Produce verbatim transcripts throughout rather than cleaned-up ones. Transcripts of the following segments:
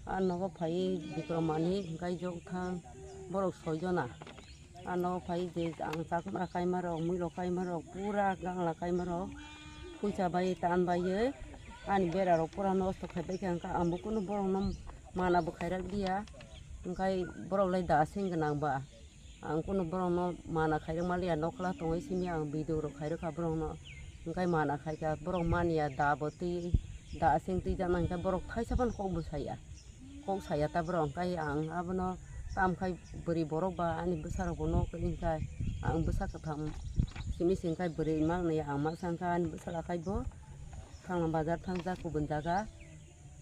A nogo phai Bikram Manik, hwnkhe Jokthang, borok soi jona. A nogo phai je ang chakmara kaima rok, muilo kaima rok, pura gangla kaima rok, phuisa bai tan baiwi ani bera rok pura nosto khai bai kha, hwnkhe ang bo kunu borok no mana bo khairak diya, hwnkhe borok lai da seng gwnang ba. Ang kunu borokno mana khairok maliya, nokla tongwi simi ang video rok khairok kha borokno. Hwnkhe mana khaikha borok maniya, da bo twi, da aseng twi jana hwnkhe borok thaisa phano kok bo saya. Kok saya ta borok hwnkhe ang abono tamkhai bwrwi borok ba ani bwsarok bo nok wngkha. Ang bwsa kwtham simi singkhai bwrwi mangnai ang ma sangkha ani bwsala khai bo thangna bazar thangjak kubun jaga.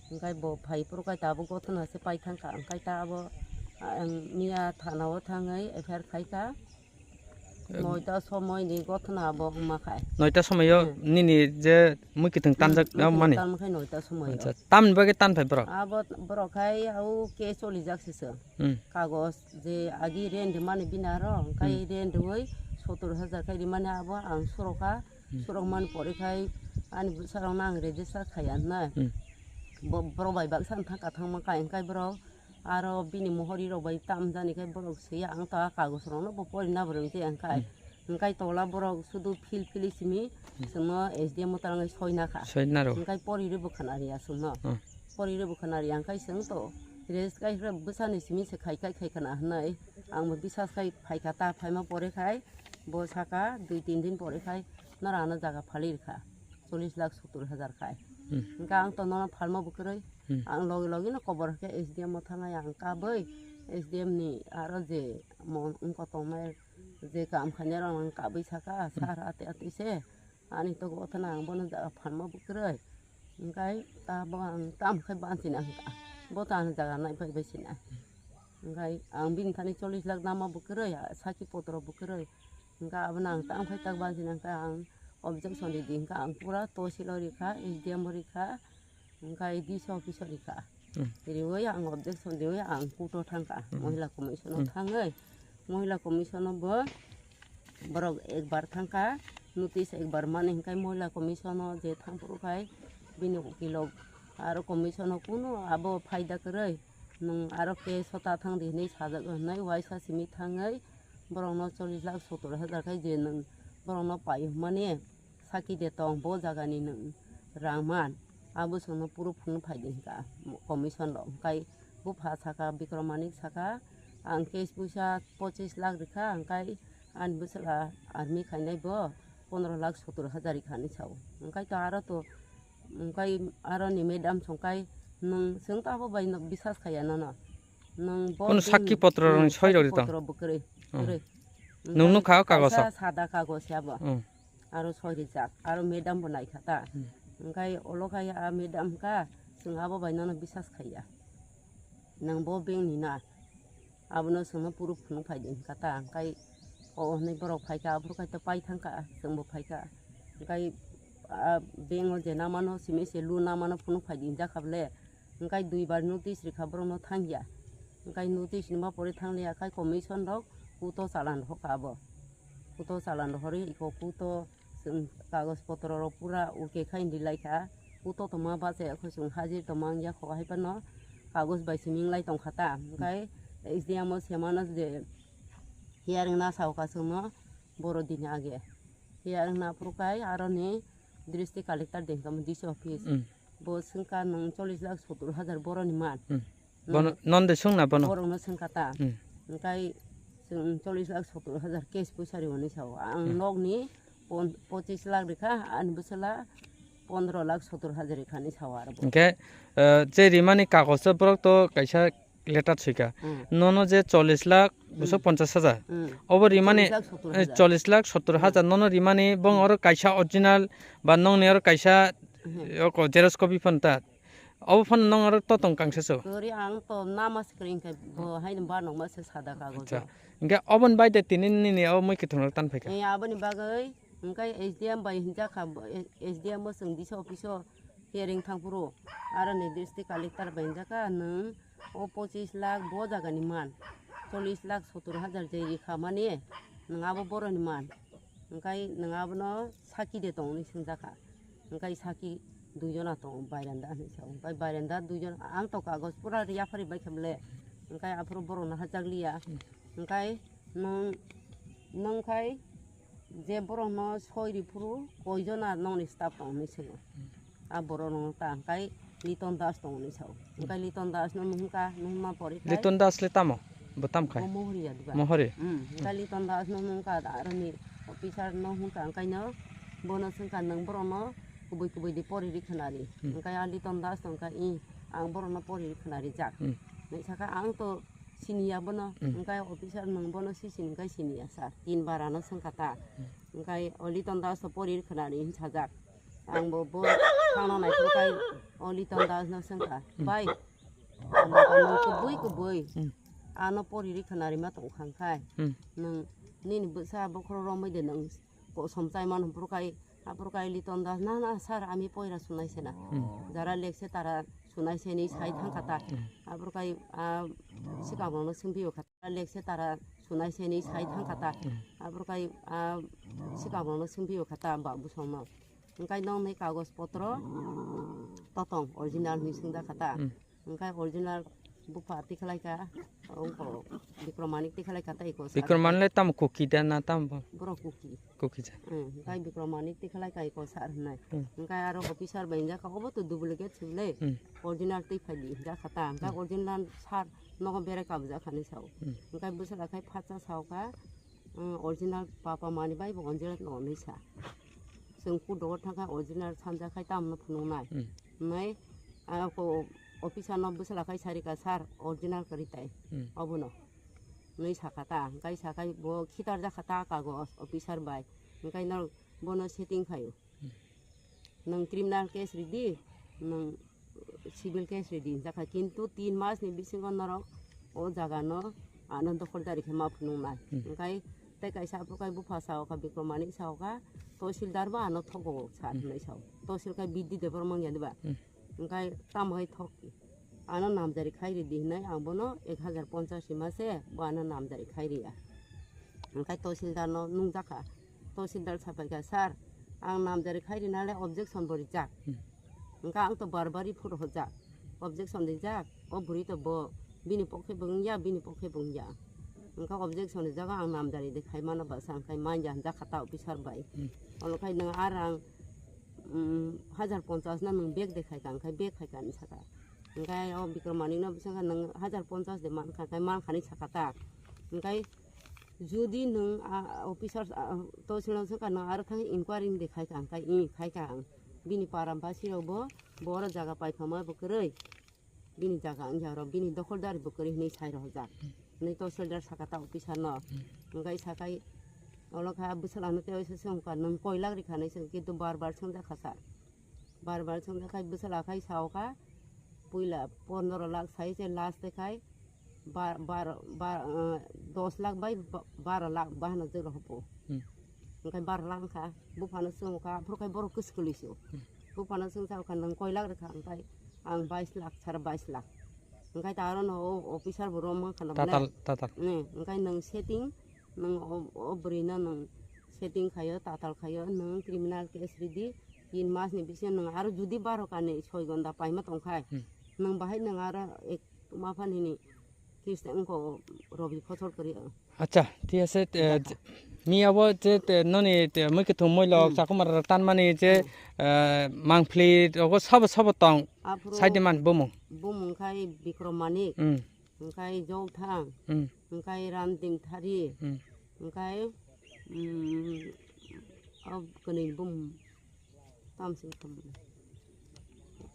Hwnkhe bo phai phuru khai tabuk gothona se pai thangkha, hwnkhe ta abo, ah, ang miya thana o thangwi F I R khaikha. Em. Noita somoi ni gothona abo wngma khai. Noita somoi o Hmm. nini je mui kiting tanjak Hmm, mui mani? Tan khai noita somoi o. Acha, tamni bagwi tan phai borok? Abo borok khai au ke choli jak se se. Hmm. Kagos je agi rent mani bini aro, hwnkhe Hmm. rent oi sotor hajar khai rimani abo ang surokha. Hmm. Surok man pore khai ani bwsarok no ang register khaiya hwnwi. Hmm. Bo-, borok bai baksa thangka thangma kha, hwnkhe borok aro bini mohori rok bai tamjani khai borok swiya ang ta kagos rok no bo pori na bo rwngtwi hwnkhe. Hmm. Hwnkhe tola borok sudu fil fili simi Hmm. chwngno S D M o twrangwi soina kha. Soina rw. Hwnkhe pori rw bwkhana riya chwngno. Hmm. Pori rw bwkhana riya hwnkhe chwng to rest khai bwsani simi se khai khai khai khana hwnwi ang bo bisas khai phaikha ta phaima pore khai bo saka dui tin din pore khai. Noro ano jaga phali rwkha, chollish lakh sottor hajar khai. Hmm. Hwnkhe ang to nono phalma bo kwrwi. Hmm. Ang logi logi no kobor khe S D M o thangnai ang kabwi S D M ni aro je mo wngkha tongnai je kam khainai rok ang kabwi saka, Hmm. sir ati ati se ani to gothana ang bono jaga phalma bo kwrwi. Hwnkhe ta bo ang tam khai banchina hwnkha, bo to ano jaga nai bai bai sina. Hwnkhe ang bini thani chollish lakh nama bo kwrwi, saki potro bo kwrwi. Hwnkhe abono ang tamo khai tak banchina hwnkhe ang objection ridi hwnkhe ang pura tosil o rikha, S D M o rikha, hwnkhe D C office o rikha. Hmm. Riwi ang objection riwi ang court o thangkha, Hmm. Mohila Commission o Hmm. thangwi, Mohila Commission o bo borok ekbar thangkha, notice ekbar mani hwnkhe Mohila Commission o je thangphuru khai bini ukilok aro Commission o kunu abo phaida kwrwi. Nwng aro case o ta thang di hinwi sajak hwnwi uaisa simi thangwi borokno chollish lakh sottor hajar khai je nwng borokno pai hwnmani saki de tong bo jagani nwng rang man abo chwngno proof hwnwi phai di hwnka commission rok hwnkhe bupha saka Bikram Manik saka ang cash puisa pochis lakh rikha hwnkhe ani bwswla army khainai bo pondro lakh sottor hajar rikha hinwi sao hwnkhe to aro to Hwnkhe aroni madam songkhai, "Nwng chwng to abo bai no bisas khaiya nono. Nwng bo Kono bini, sakki potro rok hmm, ni soi rok sakki di tong? Potro bo kwrwi, Hmm. kwrwi." Nwng nukha o kagoso? Kaisa sada kagosi abo. Hmm. Aro soi rijak, aro madam bo naikha ta. Hmm. Hwnkhe olo khai a madam kha, "Chwng abo bai nono bisas khaiya. Nwng bo bank ni na." Abono chwngno proof phunuk phai di hwnkha ta, hwnkhe o hwnwi borok phaikha, aphuru khaito pai thangkha, chwngbo phaikha. Hwnkhe, ah, bank o je namano simi se loan namano phunuk phai di hwnjakha bole, hwnkhe duibar notice rikha borokno thangya. Hwnkhe notice rima pore thangliya khai commission rok kuto chalan rohorkha abo. Kuto chalan rohorwi iko kuto Chwng kagoj potro rok pura okay khai rilai kha. Kuto tongma bacha ya kho chwng hajir tongma wngya kho hai phano kagoj bai simi wnglai tong kha ta. Hwnkhe S D M o se mano je hearing na sao kha chwngno boro dini age. Hearing na phuru khai aroni district collector de hwnkhe D C office. Mm. Bo swngkha nwng chollish lakh sottor hajar boroni man. Mm. Bono, hmm, non de sung na bono? Borokno sung kha ta. Hmm. Hwnkhe chwng chollish lakh sottor hajar cash puisa rw hwnwi sao. Ang, hmm, nokni pon-, pochis lakh rikha, ani bwsala pondro lakh sottor hajar rikha hinwi sao aro bo. Hwnkhe, eh, je rimani kagoj o borok to kaisa letter swikha. Hmm. Nono je chollish lakh, hmm, buso ponchas hajar. Hmm. Obo rimani, chollish lakh sottor hajar, eh, chollish lakh sottor hajar, hmm, nono rimani bong, hmm, oro kaisa original ba nongni oro kaisa, hmm, oko xerox copy phano ta. Obo phano nong oro to tong kangsa so. Kwrwi ang to nama se kwrwi hwnkhe bo haino ba nokma se sada kagojo. Acha. Hwnkhe oboni bai de tini nini o mui kwthwng rok tan phaikha. Eh, aboni bagwi hwnkhe S D M bai hwnjakha, bo, eh, S D M bo chwng D C office o hearing thangphuru. Aroni district collector bai hwnjakha nwng o pochis lakh bo jagani man. Chollish lakh sottor hajar je rikha mani nwng abo boroni man. Hwnkhe nwng abono saki de tong hwnwi swngjakha. Hwnkhe saki Duijona tongo, bairanda hinwi sao. Hwnkhe bairanda duijon, ang to kagoj pura yapharwi baikha bwle. Hwnkhe aphuru borokno hachakliya. Hmm. Hwnkhe nwng, nwng khai je borokno soi rw phuru koijona nokni staff tongo hinwi swngo. Hmm. A borok rok ta hwnkhe Liton Das tongo hinwi sao. Hwnkhe Liton Das no nuhunka, nuhunma pori khai. Liton Das le tamo? Bo tam khai? Bo Mohori ya diba? Mohori? Hmm. Hwnkhe Liton Das no nuhunka, aroni officer no hwnka, hwnkhe no bono swngkha, nwng borokno kubui kubui di pori ri khwnari. Hmm. Hwnkhe a Liton Das tongkha, "I, ang borokno pori ri khwnari jak." Hmm. Hinwi sakha, "Ang to siniya bono." Hmm. Hwnkhe officer nwng bono sisini hwnkhe siniya sir. Tin bar ano swngkha ta. Hmm. Hwnkhe o Liton Das to pori ri khwnari hinwi sajak. Ang bo, bo thangna naiphuru khai o Liton Das no swngkha, Hmm. "Bai, ang bo nwng kubui kubui Hmm. ano pori ri khwnari ma tongkha hwnkhe Hmm. nwng nini bwsa bokhorok romwi de nwng kosom chai mano?" Hwnkhe, aphuru khai Liton Das, "Na, na, sir, ami poira sunai se na. Hmm. Jara lekse tara sunai se," hinwi sai thangkha ta. Hmm. Aphuru khai, ah, swkang rokno swngwi kha ta, "Lekse tara sunai se," hinwi sai thangkha ta. Hmm. Aphuru khai, ah, swkang rokno swngwi kha ta, ba bwsongno. Hwnkhe nokni kagoj potro totong original hinwi swngjak kha ta. Hmm. Hwnkhe original bupha tikhlaikha, wngkha Bikromanik tikhlaikha tei eko sir. Bikromanik le tamo Kuki da na tamo bo? Borok Kuki. Kuki ja. Hmm, hwnkhe Bikromanik tikhlaikha eko sir hwnwi. Hmm. Hwnkhe aro officer bai wngjak kha, "Obo to duplicate se bwle, Hmm. original twi phai di," hinjak kha ta. Hwnkhe Hmm. original sir nogo berai kabujak kha hinwi sao. Hmm. Hwnkhe bwsala khai phatsa sao kha, "Hmm, original papa mani bai bo original no," hinwi sa. Chwng court o thangkha original sanjak khai tamo no phunuknai. Hmm. Hwnwi, ah, ko officer no bwsala khai sarika, "Sir, original kwrwi tai Hmm. obono," hwnwi sakha ta. Hwnkhe sakhai bo khitarjak kha ta kagoj officer bai. Hwnkhe no bono setting khaio. Hmm. "Nwng criminal case ridi, nwng civil case ridi," hinjakha, kintu tin mas ni bisingo norok o jaga no ano dokhol dari khe ma phunuknai. Hmm. Hwnkhe tei kaisa aphuru khai bupha sao kha, Bikromanik sao kha, "Tahsildar bo ano thogo sir," Hmm. hinwi sao. Tahsil khai Bidhi Debbarma wngya diba? Hmm. Hwnkhe tamo hai thok, "Ano namjari khai ridi," hinwi ang bono ek hajar ponchas hima se bo ano namjari khai riya. Hwnkhe tahsildar no nungjakha. Tahsildar sapaikha, "Sir, ang namjari khai rina le objection bo rijak." Hmm. Hwnkhe ang to bar bar ri phuru hojak. Objection rijak, o bwrwi to bo bini pokhe bo wngya, bini pokhe bo wngya. Hwnkhe objection rijak, ang namjari de khai mano bwsa, hwnkhe manya hinjakha ta officer bai. Hmm. Olo khai nwng a rang, um, hajar ponchas no nwng bag de khaikha, hwnkhe bag khaikha hinwi sakha. Hwnkhe o Bikromanik no bwsakha, "Nwng hajar ponchas de mankha," hwnkhe mankha hinwi sakha ta. Hwnkhe jodi nwng, ah, officer, ah, tahsilo swngkha, "Nwng aro thangwi inquiry de khaikha," hwnkhe, "Ih, khaikha ang. Bini para basi rok bo, bo oro jaga paithoma bo kwrwi. Bini jaga wngya oro, bini dokholdari bo kwrwi," hinwi sai rohorjak. Hinwi tahsildar sakha ta officer no. Hwnkhe sakhai olo kha bwsala no tei waisa swngkha, "Nwng koi lakh rikha?" hinwi swngkha, kintu bar bar swngjakha sir. Bar bar swngjak khai bwsala khai sao kha, puila pondro lakh sai se last khai bar-, bar-, bar-, ah, dos lakh bai ba-, baro lakh bahano jora hopo. Hmm. Hwnkhe baro lakh wngkha, buphano swngo kha, aphuru khai borok kwswk kwlwi se o. Hmm. Buphano swngsa kha, "Nwng koi lakh rwkha?" Hwnkhe ang bais lakh sara bais lakh. Hwnkhe ta arono o officer bo rom wngkha na Tatal, tatal. Hmm, hwnkhe nwng setting, nwng o, o bwrwino nwng setting khaio, tatal khaio, nwng criminal case ridi, tin mas ni bisingo nwng aro judi baro kani soi gonda paima tongkhai, Hmm. nwng bahai nwng aro ek ma phan hini case wngkha o robi phosol kwrwi o. Acha, thik ase, eh, Jata. Miya bo je, te, noni, te, mui kwthwng moi lok Hmm. chakumar tanmani je, Hmm. eh, mangphli rogo sabo sabo tong, Aphuru saide man bumung. Bumung khai Bikrom Manik. Hmm. Hwnkhe Jokthang, Hmm. hwnkhe Randim Thari, Hmm. hwnkhe, mm, o kwnwi bum tamsing thum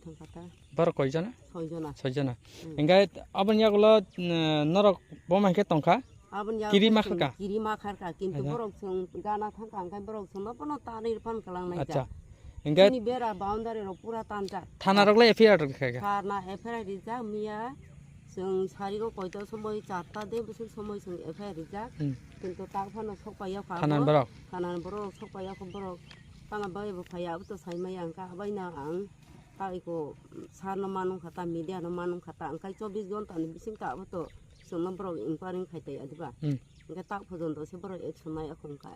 thangkha ta. Borok koi jona? Soi jona. Soi jona. Hmm. Hwnkhe aboni yagulo, mm, norok boma hwnkhe tongkha? Aboni yagulo Kiri ma chwng kharkha? Kiri ma kharkha, kintu Acha. Borok chwng gana thangkha, hwnkhe borok chwngno bono tanwi rwphano kwlangnai Acha. ta. Hwnkhe Chini bera boundary rok pura tanjak. Thana rok le F I R rok khaikha? Thana F I R rijak miya. Chwng sarigo koito somoi charta de bwswk somoi chwng F I R rijak. Hmm. Kintu tak phano sokpai ya kha Thanani bo. Borok? Thanani borok sokpai ya kha borok. Tana bai bo phai ya, abo to sai maya hwnkha, abai no ang ta iko sar no manung kha ta, media no manung kha ta, hwnkhe chobbish ghonta ni bising ta abo to chwngno borok inquiry khai tai adiba. Hmm. Hwnkhe tak phojonto se borok action nai ya kha hwnkha.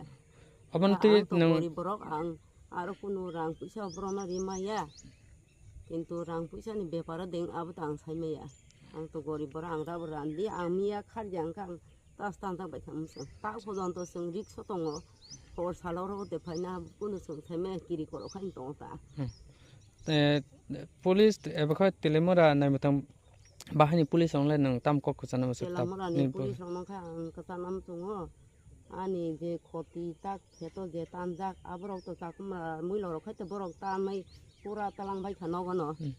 Aboni twi ang to nwng gorib borok, ang aro kunu rang puisa borokno rimaya. Kintu rang puisa ni beparo deng abo to ang sai maya. Ang to gorib borok, ang rabo randi, ang miya kharjang kha ang tas tanjak bai kha mung song. Ta phojonto chwng risk o tongo. Hor salo oro de phaina kunu chwng sai maya kiri korok khai tongo ta. Hmm. Eh, police eba kha Telimura nai mwthang bahani police ongle nang tam kok kwchana muchuk ta Telamura ni ni police rok nang kha ang kwchana muchungo. Ani je khoti tak kheto je tanjak aborok to chakma muilorok khai to borok ta mai pura talang bai kha nogo no. Hmm.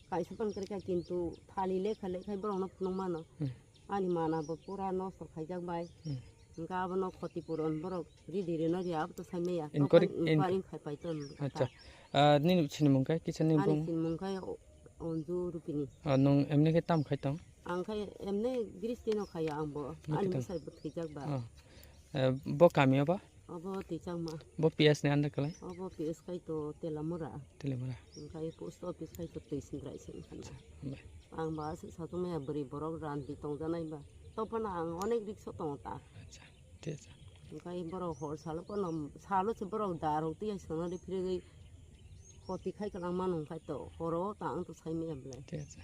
Kaisa pan kre kha kintu thali lekha lekhai borok no phunuk mano. Hmm. Ani mana bo pura nosto khaijak bai. Hmm. Hingke abono khoti puron borok ridi rino ri abo to sai maya. Inquiry, Tokhan in- inquiry khai pai ton. Acha. Ah, nini sinimung khe kisa ni Ani bung. Sinimung khe o-, Onju Rupini. Ah, nung emni khe tam khai tong? Ang khe emni giristi no khaya ang bo. Ani bwsai bo thwijak ba. Ah. Eh, bo kami o ba? Obo twijak ma. Bo P S ni under kalai? Obo P S khai to Telamura. Telamura. Hingke post office khai to twi singrai sing khana. Hambai. Ang ba aswk satung maya bwrwi borok randi tongjanai ba. Topano ang onek risk o tongo ta. Acha, thik acha. Hingke borok hor salo pono salo se borok darok twi sono ri phirigwi khoti khai kwlangma nung khai to horo ta ang to sai maya belai. Thik acha.